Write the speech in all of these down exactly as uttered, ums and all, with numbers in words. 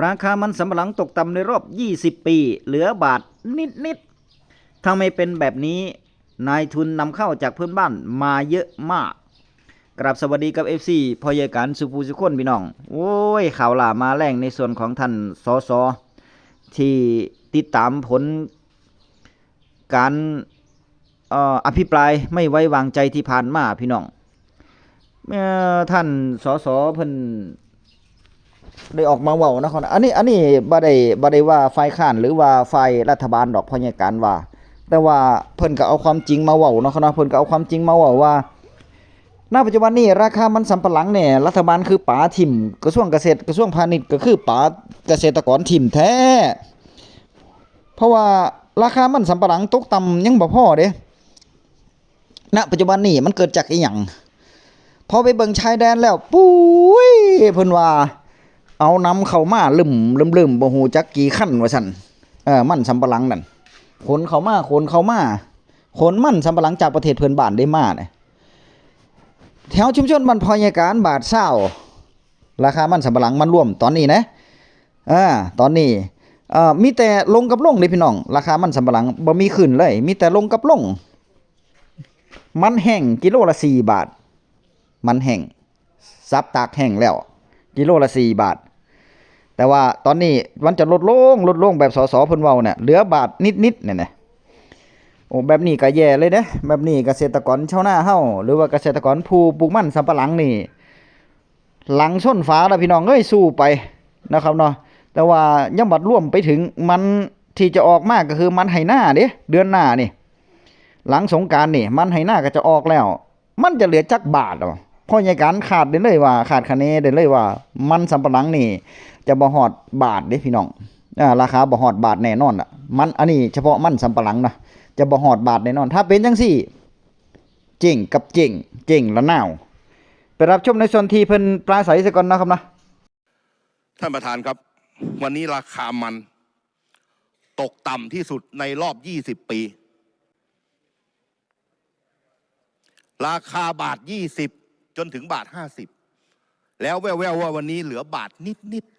ราคามันสำปะหลังตกต่ำในรอบ ยี่สิบ ปี เหลือบาทนิดๆ ทำไมเป็นแบบนี้ นายทุนนำเข้าจากเพื่อนบ้านมาเยอะมาก กราบสวัสดีกับ เอฟซี พ่อใหญ่การสุภูสุคนพี่น้อง โอ้ย ข่าวล่ามาแรงในส่วนของท่าน สส ที่ติดตามผลการ เอ่อ อภิปรายไม่ไว้วางใจที่ผ่านมาพี่น้อง เอ่อ ท่าน สส เพิ่นได้ออกมาเว้านะครับ อันนี้ อันนี้บ่ได้ บ่ได้ว่าฝ่ายค้านหรือว่าฝ่ายรัฐบาลดอก พ่อใหญ่การว่า แต่ว่าเพิ่นก็เอาความจริงมาเว้านะครับ เพิ่นก็เอาความจริงมาเว้าว่า ณ ปัจจุบันนี้ราคามันสำปะหลังเนี่ย รัฐบาลคือป๋าถิ่ม กระทรวงเกษตร กระทรวงพาณิชย์ก็คือป๋าเกษตรกรถิ่มแท้ เพราะว่าราคามันสำปะหลังตกต่ำยังบ่พอเด้ ณ ปัจจุบันนี้มันเกิดจากอีหยัง พอไปเบิ่งชายแดนแล้ว ปุ้ย เพิ่นว่า เอานำเข้ามาลึมๆๆ บ่ฮู้จักกี่คันว่าซั่น เออ มันสำปะหลังนั่น ขนเข้ามา ขนเข้ามา ขนมันสำปะหลังจากประเทศเพื่อนบ้านได้มาเนี่ย แถวชุมชนบ้านพ่อใหญ่การบาทซาว ราคามันสำปะหลังมันรวมตอนนี้นะ อ่า ตอนนี้ เอ่อ มีแต่ลงกับลงเลยพี่น้อง ราคามันสำปะหลังบ่มีขึ้นเลย มีแต่ลงกับลง มันแห้งกิโลละสี่บาท มันแห้ง สับตากแห้งแล้ว กิโลละสี่บาท แต่ว่าตอนนี้มันจะลดลง ลดลงแบบ สส เพิ่นเว้าเนี่ย เหลือบาทนิดๆเนี่ยนะ โอ้ แบบนี้ก็แย่เลยเด้ แบบนี้เกษตรกรชาวนาเฮา หรือว่าเกษตรกรผู้ปลูกมันสำปะหลังนี่ หลังชนฝาแล้วพี่น้องเอ้ย สู้ไปนะครับเนาะ แต่ว่ายังบัดรวมไปถึงมันที่จะออกมาก็คือมันไฮ่นาเด้ เดือนหน้านี่ หลังสงกรานต์นี่ มันไฮ่นาก็จะออกแล้ว มันจะเหลือจักบาทอ่ะ พ่อใหญ่การคาดได้เลยว่า คาดคะเนได้เลยว่า มันสำปะหลังนี่ จะบ่ฮอดบาทเด้พี่น้อง อ่า ราคาบ่ฮอดบาทแน่นอนล่ะ มัน อันนี้เฉพาะมันสำปะหลังนะ จะบ่ฮอดบาทแน่นอน ถ้าเป็นจังซี่ เจ๊งกับเจ๊ง เจ๊งละนาว ไปรับชมในส่วนที่เพิ่นปราศรัยซะก่อนนะครับนะ ท่านประธานครับ วันนี้ราคามันตกต่ำที่สุดในรอบ ยี่สิบ ปี ราคาบาท ยี่สิบ จนถึงบาท ห้าสิบ แล้วแว่วๆว่าวันนี้เหลือบาทนิดๆ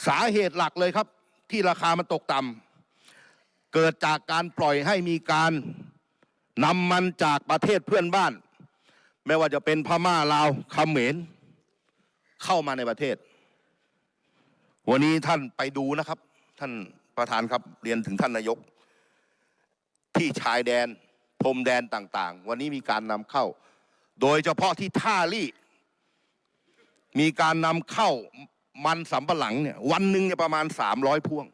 สาเหตุหลักเลยครับ ที่ราคามันตกต่ำ เกิดจากการปล่อยให้มีการนำมันจากประเทศเพื่อนบ้าน ไม่ว่าจะเป็นพม่า ลาว เขมร เข้ามาในประเทศ วันนี้ท่านไปดูนะครับ ท่านประธานครับ เรียนถึงท่านนายก ที่ชายแดน พรมแดนต่างๆ วันนี้มีการนำเข้า โดยเฉพาะที่ท่าลี่ มีการนำเข้ามันสำปะหลังเนี่ย วันหนึ่งเนี่ยประมาณ สามร้อย พ่วง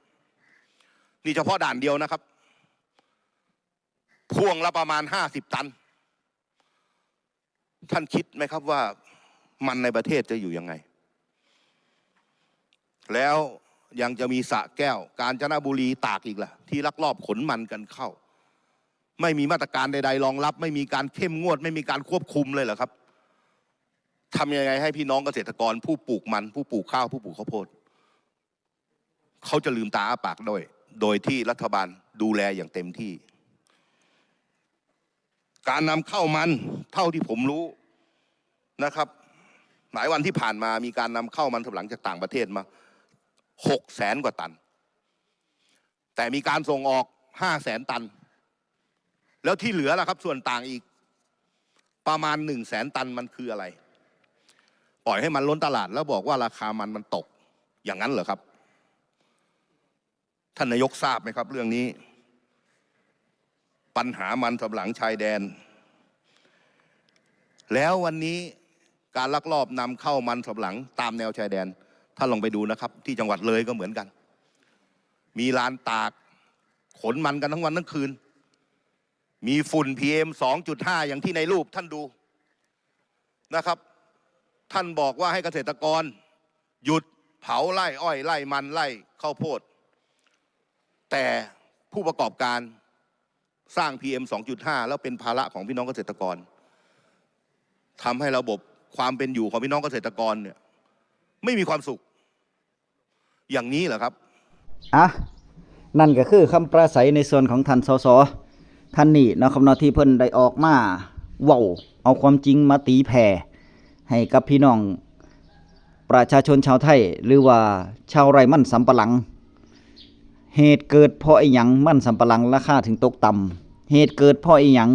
นี่เฉพาะด่านเดียวนะครับ พ่วงละประมาณ ห้าสิบ ตัน ท่านคิดไหมครับว่ามันในประเทศจะอยู่ยังไง แล้วยังจะมีสระแก้ว กาญจนบุรีตากอีกล่ะ ที่ลักลอบขนมันกันเข้า ไม่มีมาตรการใดๆรองรับ ไม่มีการเข้มงวด ไม่มีการควบคุมเลยเหรอครับ ทำยังไงให้พี่น้องเกษตรกรผู้ปลูกมัน ผู้ปลูกข้าว ผู้ปลูกข้าวโพด เขาจะลืมตาอ้าปากด้วย โดยที่รัฐบาลดูแลอย่างเต็มที่ การนำเข้ามันเท่าที่ผมรู้นะครับ หลายวันที่ผ่านมามีการนำเข้ามันสำปะหลังจากต่างประเทศมา หกแสน กว่าตัน แต่มีการส่งออก ห้าแสน ตัน แล้วที่เหลือล่ะครับ ส่วนต่างอีกประมาณ หนึ่งแสน ตันมันคืออะไร ปล่อยให้มันล้นตลาดแล้วบอกว่าราคามันมันตก อย่างนั้นเหรอครับ ท่านนายกทราบไหมครับ เรื่องนี้ ปัญหามันสำปะหลังชายแดน แล้ววันนี้การลักลอบนำเข้ามันสำปะหลังตามแนวชายแดน ท่านลองไปดูนะครับ ที่จังหวัดเลยก็เหมือนกัน มีลานตาก ขนมันกันทั้งวันทั้งคืน มีฝุ่น พีเอ็ม สองจุดห้า อย่างที่ในรูปท่านดูนะครับ ท่านบอกว่าให้เกษตรกรหยุดเผาไร่อ้อยไร่มันไร่ข้าวโพด แต่ผู้ประกอบการสร้าง พีเอ็ม สองจุดห้า แล้วเป็นภาระของพี่น้องเกษตรกรทำให้ระบบความเป็นอยู่ของพี่น้องเกษตรกรเนี่ย ไม่มีความสุข อย่างนี้เหรอครับ อ่ะ นั่นก็คือคำปราศรัยในส่วนของท่าน สส ท่านนี้นะครับเนาะ ที่เพิ่นได้ออกมาเว้า เอาความจริงมาตีแผ่ให้กับพี่น้อง ประชาชนชาวไทย หรือว่าชาวไร่มันสำปะหลัง เหตุเกิดเพราะอีหยังมันสำปะหลังราคาถึงตกต่ำ เหตุเกิดเพราะอีหยัง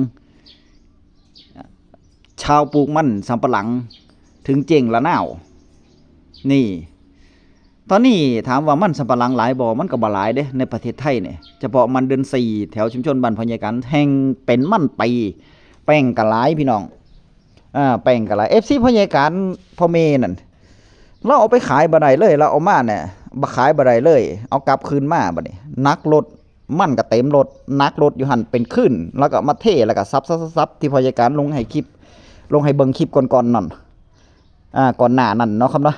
ชาวปลูกมันสำปะหลังถึงเจ๊งระนาว นี่ ตอนนี้ถามว่ามันสำปะหลังหลายบ่ มันก็บ่หลายเด้ ในประเทศไทยเนี่ย เฉพาะมันเดือนสี่ แถวชุมชนบ้านพ่อใหญ่กัน แฮ่งเป็นมันไป แป้งก็หลายพี่น้อง อ่า แป้งก็หลาย เอฟซี พ่อใหญ่กัน พ่อเมย์นั่น เราเอาไปขายบ่ได้เลย เราเอามาเนี่ย บ่ขายบ่ได้เลย เอากลับคืนมาบัดนี้ หนักรถ มันก็เต็มรถ หนักรถอยู่หั่นเป็นคืน แล้วก็มาเท แล้วก็สับสับสับสับที่พ่อใหญ่กันลงให้คลิป ลงให้เบิ่งคลิปก่อนๆนั่น อ่า ก่อนหน้านั่นเนาะครับเนาะ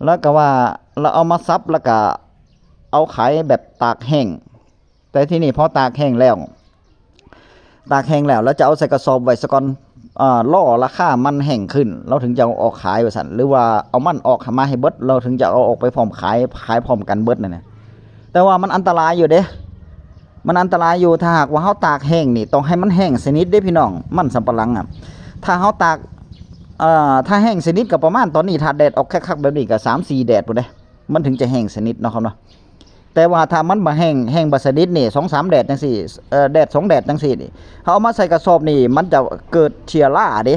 แล้วก็ว่าเราเอามาสับ แล้วก็เอาขายแบบตากแห้ง แต่ที่นี่พอตากแห้งแล้ว ตากแห้งแล้ว แล้วจะเอาใส่กระสอบไว้ซะก่อน อ่า รอราคามันแห้งขึ้น เราถึงจะเอาออกขายว่าซั่น หรือว่าเอามันออกมาให้เบิด เราถึงจะเอาออกไปพร้อมขาย ขายพร้อมกันเบิดนั่นน่ะ แต่ว่ามันอันตรายอยู่เด้ มันอันตรายอยู่ ถ้าหากว่าเฮาตากแห้งนี่ ต้องให้มันแห้งสนิทเด้พี่น้อง มันสำปะหลังอ่ะ ถ้าเฮาตาก เอ่อ ถ้าแห้งสนิทก็ประมาณตอนนี้ ถ้าแดดออกคักๆแบบนี้ก็สามสี่แดดพุ้นเด้ มันถึงจะแห้งสนิทเนาะครับเนาะ แต่ว่าถ้ามันบ่แห้ง แห้งบ่สนิทนี่ สองสามแดดจังซี่ เอ่อ แดดสองแดดจังซี่นี่ เฮาเอามาใส่กระสอบนี่ มันจะเกิดเชื้อราเด้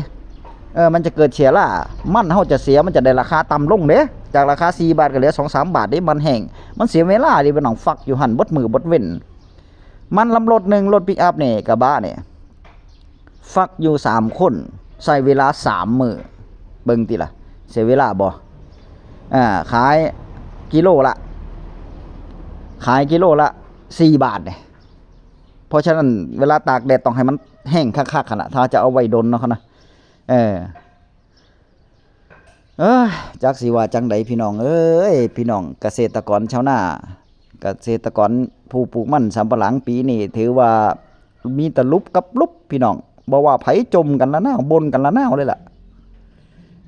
เออ มันจะเกิดเชื้อรา มันเฮาจะเสีย มันจะได้ราคาต่ำลงเด้ จากราคาสี่บาทก็เหลือสองสามบาทเด้ มันแห้ง มันเสียเวลาเด้พี่น้อง ฟักอยู่หั่นเบิดมื้อเบิดเว็น มันลำรถหนึ่ง รถปิกอัพนี่ กระบะนี่ ฟักอยู่สามคน ใช้เวลาสามมื้อ เบิ่งติล่ะ เสียเวลาบ่ อ่า ขายกิโลละ ขายกิโลละสี่บาทเนี่ย เพราะฉะนั้นเวลาตากแดดต้องให้มันแห้งคักๆหั่นล่ะ ถ้าจะเอาไว้ดนเนาะครับนะ เออ เอ้ย จักสิว่าจังใดพี่น้องเอ้ย พี่น้องเกษตรกรชาวนา เกษตรกรผู้ปลูกมันสำปะหลังปีนี้ ถือว่ามีแต่ลุบกับลุบพี่น้อง บ่ว่าไผจมกันละนาว บ่นกันละนาวเลยล่ะ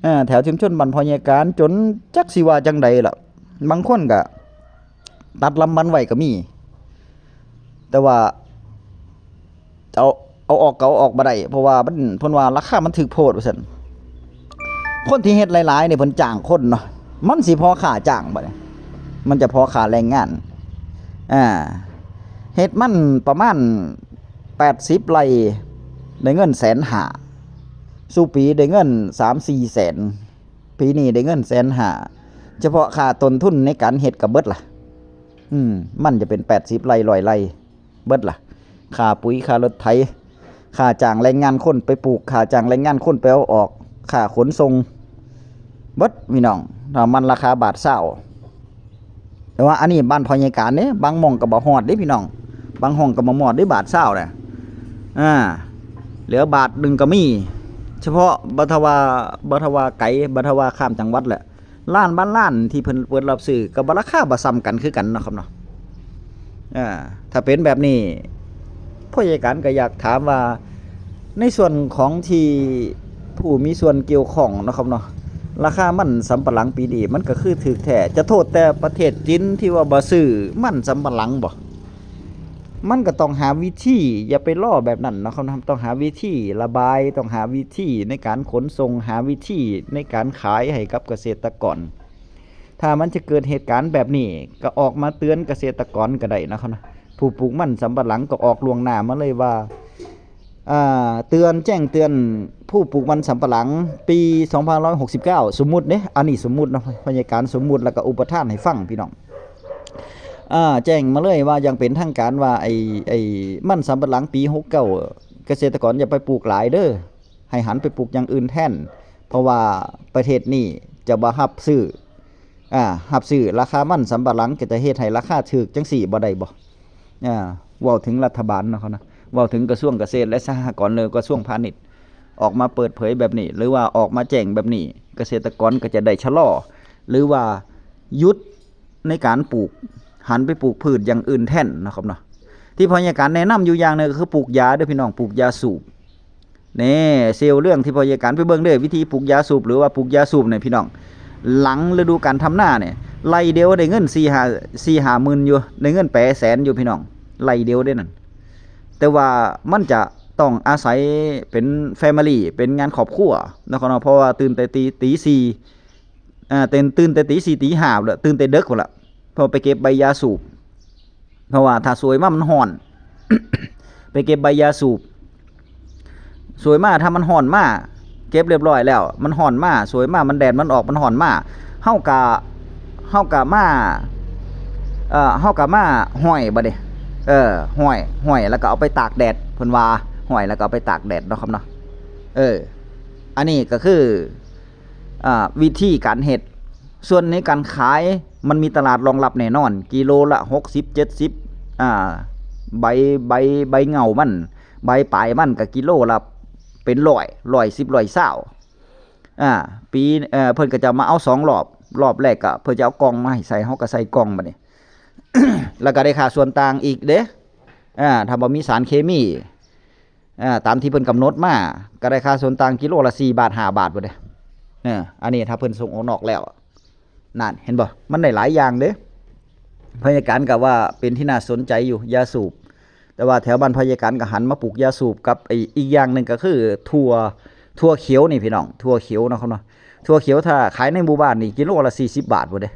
เออ แถวชุมชนบ้านพ่อใหญ่การ จนจักสิว่าจังใดล่ะ บางคนก็ตัดลำมันไว้ก็มี แต่ว่า เอา เอาออกก็เอาออกบ่ได้ เพราะว่ามัน เพิ่นว่าราคามันถืกโพดว่าซั่น คนที่เฮ็ดหลายๆนี่เพิ่นจ้างคนเนาะ มันสิพอค่าจ้างบ่เนี่ย มันจะพอค่าแรงงาน อ่า เฮ็ดมันประมาณแปดสิบไร่ ได้เงินแสนห้า สู่ปีได้เงินสามสี่แสน ปีนี้ได้เงินแสนห้า เฉพาะค่าต้นทุนในการเฮ็ดก็เบิดล่ะ อืม มันจะเป็นแปดสิบไร่ ร้อยไร่ เบิดล่ะ ค่าปุ๋ย ค่ารถไถ ค่าจ้างแรงงานคนไปปลูก ค่าจ้างแรงงานคนไปเอาออก ค่าขนส่ง เบิดพี่น้อง ถ้ามันราคาบาทซาว แต่ว่าอันนี้บ้านพ่อใหญ่การเด้ บางหม่องก็บ่ฮอดเด้พี่น้อง บางห้องก็บ่ฮอดเด้บาทซาวน่ะ อ่า เหลือบาทหนึ่งก็มี เฉพาะบ่ทว่า บ่ทว่าไกล บ่ทว่าข้ามจังหวัดแหละ ร้านบางร้านที่เพิ่นเปิดรับซื้อก็บ่ราคาบ่ส่ำกันคือกันเนาะครับเนาะ อ่า ถ้าเป็นแบบนี้ พ่อใหญ่การก็อยากถามว่า ในส่วนของที่ผู้มีส่วนเกี่ยวข้องเนาะครับเนาะ ราคามันสำปะหลังปีนี้มันก็คือถืกแท้ จะโทษแต่ประเทศจีนที่ว่าบ่ซื้อมันสำปะหลังบ่ มันก็ต้องหาวิธี อย่าไปรอแบบนั้นเนาะครับเนาะ ต้องหาวิธีระบาย ต้องหาวิธีในการขนส่ง หาวิธีในการขายให้กับเกษตรกร ถ้ามันจะเกิดเหตุการณ์แบบนี้ ก็ออกมาเตือนเกษตรกรก็ได้นะครับนะ ผู้ปลูกมันสำปะหลังก็ออกล่วงหน้ามาเลยว่า อ่า เตือน แจ้งเตือนผู้ปลูกมันสำปะหลัง ปีสองพันร้อยหกสิบเก้า สมมุติเด้ อันนี้สมมุติเนาะ พ่อใหญ่การสมมุติแล้วก็อุปทานให้ฟังพี่น้อง อ่า แจ้งมาเลยว่าอย่างเป็นทางการว่า ไอ้ ไอ้มันสำปะหลังปีหกเก้า เกษตรกรอย่าไปปลูกหลายเด้อ ให้หันไปปลูกอย่างอื่นแทน เพราะว่าประเทศนี้จะบ่รับซื้อ อ่า รับซื้อราคามันสำปะหลัง ก็จะเฮ็ดให้ราคาถูกจังซี่บ่ได้บ่ อ่า เว้าถึงรัฐบาลเนาะครับนะ เว้าถึงกระทรวงเกษตรและสหกรณ์ หรือกระทรวงพาณิชย์ ออกมาเปิดเผยแบบนี้ หรือว่าออกมาแจ้งแบบนี้ เกษตรกรก็จะได้ชะลอ หรือว่าหยุดในการปลูก หันไปปลูกพืชอย่างอื่นแทนเนาะครับเนาะ ที่พ่อใหญ่การแนะนำอยู่อย่างหนึ่งก็คือปลูกยาเด้อพี่น้อง ปลูกยาสูบ นี่ เซลล์เรื่องที่พ่อใหญ่การไปเบิ่งเด้อ วิธีปลูกยาสูบ หรือว่าปลูกยาสูบเนี่ยพี่น้อง หลังฤดูกาลทำนาเนี่ย ไร่เดียวได้เงินสี่ห้า สี่ห้าหมื่นอยู่ ได้เงินแปดแสนอยู่พี่น้อง ไร่เดียวเด้นั่น แต่ว่ามันจะต้องอาศัยเป็น family เป็นงานครอบครัวนะครับเนาะ เพราะว่าตื่นแต่ตี ตีสี่ อ่าตื่นตื่นแต่ตีสี่ตีห้าเลยตื่นแต่ดึกหมดละเพราะไปเก็บใบยาสูบ เพราะว่าถ้าสวยมามันห่อน ไปเก็บใบยาสูบ สวยมาถ้ามันห่อนมา เก็บเรียบร้อยแล้ว มันห่อนมา สวยมามันแดดมันออกมันห่อนมา เฮากะเฮากะมา เอ่อเฮากะมาห้อยบัดนี้ เออห้อยห้อยแล้วก็เอาไปตากแดด เพิ่นว่าห้อยแล้วก็เอาไปตากแดดเนาะครับเนาะ เออ อันนี้ก็คือ อ่าวิธีการเฮ็ด ส่วนในการขายมันมีตลาดรองรับแน่นอน กิโลละหกสิบ เจ็ดสิบ อ่า ใบใบใบเหง้ามัน ใบปลายมันก็กิโลละเป็นร้อย ร้อยสิบ ร้อยซาว อ่า ปีเอ่อเพิ่นก็จะมาเอาสองรอบ รอบแรกก็เพิ่นจะเอากล่องมาให้ใส่ เฮาก็ใส่กล่องบัดนี้ แล้วก็ได้ค่าส่วนต่างอีกเด้ อ่า ถ้าบ่มีสารเคมี อ่า ตามที่เพิ่นกำหนดมา ก็ได้ค่าส่วนต่างกิโลละสี่บาท ห้าบาทพุ้นเด้ เออ อันนี้ถ้าเพิ่นส่งออกนอกแล้ว นั่น เห็นบ่ มันได้หลายอย่างเด้ พยาการก็ว่าเป็นที่น่าสนใจอยู่ ยาสูบ แต่ว่าแถวบ้านพยาการก็หันมาปลูกยาสูบกับไอ้อีกอย่างหนึ่งก็คือถั่ว ถั่วเขียวนี่พี่น้อง ถั่วเขียวเนาะครับเนาะ ถั่วเขียวถ้าขายในหมู่บ้านนี่กิโลละสี่สิบบาทพุ้นเด้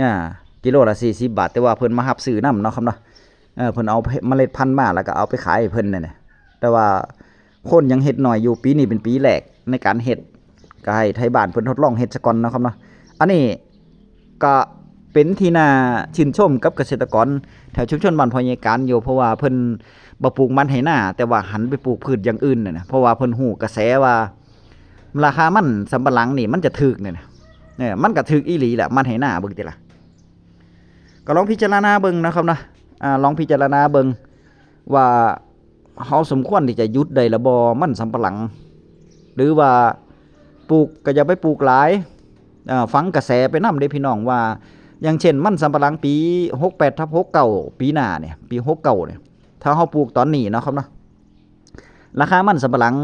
อ่า กิโลละสี่สิบบาท แต่ว่าเพิ่นมารับซื้อนำเนาะครับเนาะ เออ เพิ่นเอาเมล็ดพันธุ์มาแล้วก็เอาไปขายให้เพิ่นนั่นแหละ แต่ว่าคนยังเฮ็ดน้อยอยู่ ปีนี้เป็นปีแรกในการเฮ็ด ก็ให้ไทบ้านเพิ่นทดลองเฮ็ดซะก่อนเนาะครับเนาะ อันนี้ก็เป็นที่น่าชื่นชมกับเกษตรกรแถวชุมชนบ้านพ่อใหญ่การอยู่ เพราะว่าเพิ่นบ่ปลูกมันให้นา แต่ว่าหันไปปลูกพืชอย่างอื่นน่ะนะ เพราะว่าเพิ่นฮู้กระแสว่า ราคามันสำปะหลังนี่มันจะถูกเนี่ยนะ เออ มันก็ถูกอีหลีแหละ มันให้นาเบิ่งติล่ะ ก็ลองพิจารณาเบิ่งนะครับเนาะ อ่า ลองพิจารณาเบิ่งว่าเฮาสมควรที่จะหยุดได้ละบ่ มันสำปะหลัง หรือว่าปลูกก็อย่าไปปลูกหลาย อ่า ฟังกระแสไปนำเด้พี่น้องว่า อย่างเช่นมันสำปะหลังปีหกแปดทับหกเก้า ปีหน้าเนี่ย ปีหกเก้าเนี่ย ถ้าเฮาปลูกตอนนี้เนาะครับเนาะ ราคามันสำปะหลัง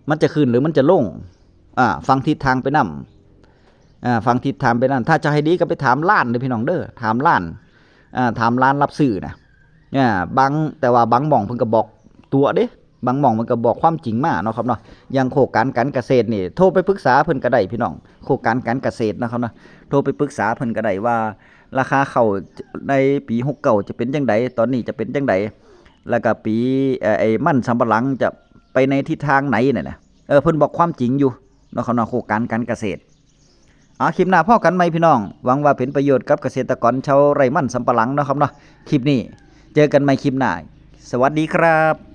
มันจะขึ้นหรือมันจะลง อ่า ฟังทิศทางไปนำ อ่า ฟังทิศทางไปนำ ถ้าจะให้ดีก็ไปถามร้านเด้อพี่น้องเด้อ ถามร้าน อ่า ถามร้านรับซื้อนะ อ่า บาง แต่ว่าบางหม่องเพิ่นก็บอกตั๋วเด้ บางหม่องเพิ่นก็บอกความจริงมาเนาะครับเนาะ อย่างโครงการการเกษตรนี่ โทรไปปรึกษาเพิ่นก็ได้พี่น้อง โครงการการเกษตรนะครับเนาะ โทรไปปรึกษาเพิ่นก็ได้ว่า ราคาข้าวในปีหกเก้าจะเป็นจั่งใด ตอนนี้จะเป็นจั่งใด แล้วก็ปี เอ่อ ไอ้มันสำปะหลังจะไปในทิศทางไหนเนี่ยนะ เออ เพิ่นบอกความจริงอยู่เนาะครับเนาะ โครงการการเกษตร เอา คลิปหน้าพ้อกันใหม่พี่น้อง หวังว่าเป็นประโยชน์กับเกษตรกรชาวไร่มันสำปะหลังเนาะครับเนาะ คลิปนี้เจอกันใหม่คลิปหน้า สวัสดีครับ